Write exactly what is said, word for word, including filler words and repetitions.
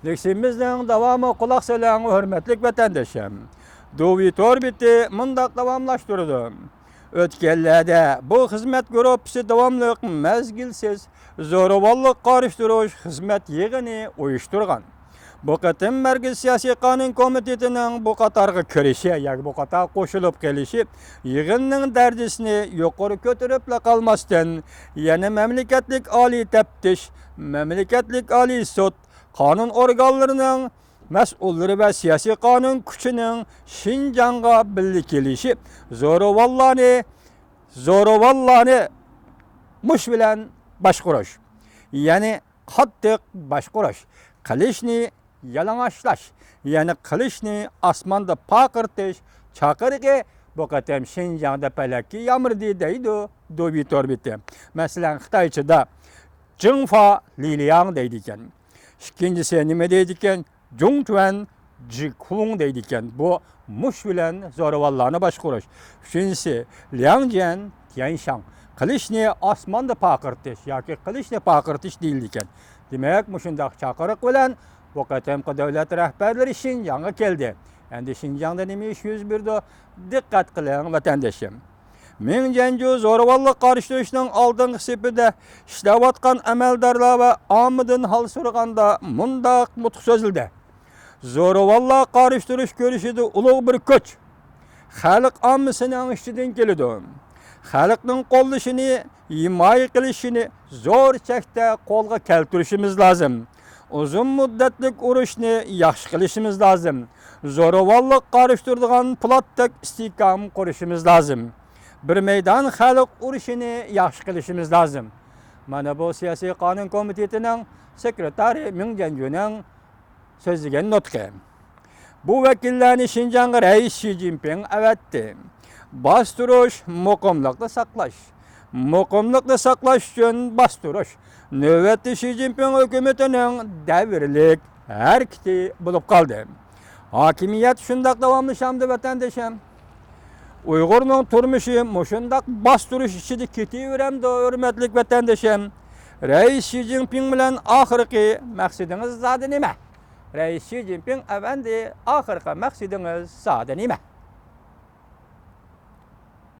لېكسىيىمىزنىڭ داۋامىغا قۇلاق سېلىڭ، ھۆرمەتلىك ۋەتەندىشىم. دۇۋى تور بېتى مۇنداق داۋاملاشتۇرىدۇ. ئۆتكەنلەردە بۇ خىزمەت گۇرۇپپىسى داۋاملىق مەزگىلسىز زورىۋاللىق قارشى تۇرۇش خىزمەت يىغىنى ئۇيۇشتۇرغان. بۇ قېتىم مەركىزىي سىياسىي قانۇن كومىتېتىنىڭ بۇ قاتارغا كىرىشى ياكى بۇ قاتارغا قوشۇلۇپ قېلىشى يىغىننىڭ دەرىجىسىنى يۇقىرى كۆتۈرۈپلا قالماستىن، يەنە مەملىكەتلىك ئالىي تەپتىش، مەملىكەتلىك ئالىي سوت، قانۇن ئورگانلىرىنىڭ مەسئۇللىرى ۋە سىياسىي قانۇن كۈچىنىڭ شىنجاڭغا بىللە كېلىشى زورىۋاللارنى، زورىۋاللارنى مۇش بىلەن باشقۇرۇش، يەنى قاتتىق باشقۇرۇش، قىلىچنى يالىڭاچلاش، يەنى قىلىچنى ئاسماندا پارقىرىتىش چاقىرىقى بۇ قېتىم شىنجاڭدا پەلەككە يامرىدى دەيدۇ دۇۋى تور بېتى. مەسىلەن، خىتايچىدا جىڭفا لىلياڭ دەيدىكەن. ئىككىنچىسى نېمە دەيدىكەن؟ جۇڭچۈەن جىكۇڭ دەيدىكەن. بۇ مۇش بىلەن زورىۋاللارنى باشقۇرۇش. ئۈچىنچىسى لياڭجيەن تيەنشاڭ. قىلىچنى ئاسماندا پارقىرىتىش ياكى قىلىچنى پارقىرىتىش دېيىلىدىكەن. دېمەك، مۇشۇنداق چاقىرىق بىلەن بۇ قېتىمقى دۆلەت رەھبەرلىرى شىنجاڭغا كەلدى. ئەمدى شىنجاڭدا نېمە ئىش يۈز بېرىدۇ؟ دىققەت قىلىڭ، ۋەتەندىشىم. مىڭ جيەنجۇ زورىۋاللىق قارشى تۇرۇشنىڭ ئالدىنقى سېپىدە ئىشلەۋاتقان ئەمەلدارلار ۋە ئاممىدىن ھال سورىغاندا مۇنداق نۇتۇق سۆزلىدى: زورىۋاللار قارشى تۇرۇش كۈرىشىدە ئۇلۇغ بىر كۈچ خەلق ئاممىسىنىڭ ئىچىدىن كېلىدۇ. خەلقنىڭ قوللىشىنى، ھىمايە قىلىشىنى زور چەكتە قولغا كەلتۈرۈشىمىز لازىم. ئۇزۇن مۇددەتلىك ئۇرۇشنى ياخشى قىلىشىمىز لازىم. زورىۋاللىق قارشى تۇرىدىغان پولاتتەك ئىستىھكام قۇرۇشىمىز لازىم. بىر مەيدان خەلق ئۇرۇشىنى ياخشى قىلىشىمىز لازىم. مانا بۇ سىياسىي قانۇن كومىتېتىنىڭ سېكرېتارى مىڭ جيەنجۇنىڭ سۆزلىگەن نۇتقى. بۇ ۋەكىللەرنى شىنجاڭغا رەئىس شى جىنپىڭ ئەۋەتتى. باستۇرۇش، مۇقىملىقنى ساقلاش. مۇقىملىقنى ساقلاش ئۈچۈن باستۇرۇش نۆۋەتتە شى جىنپىڭ ھۆكۈمىتىنىڭ دەۋرلىك ھەرىكىتى بولۇپ قالدى. ھاكىمىيەت شۇنداق داۋاملىشامدۇ، ۋەتەندىشىم؟ ئۇيغۇرنىڭ تۇرمۇشى مۇشۇنداق باستۇرۇش ئىچىدە كېتىۋېرەمدۇ، ھۆرمەتلىك ۋەتەندىشىم؟ رەئىس شى جىنپىڭ بىلەن ئاخىرقى مەقسىتىڭىز زادى نېمە؟ رەئىس شى جىنپىڭ ئەپەندى، ئاخىرقى مەقسىتىڭىز زادى نېمە؟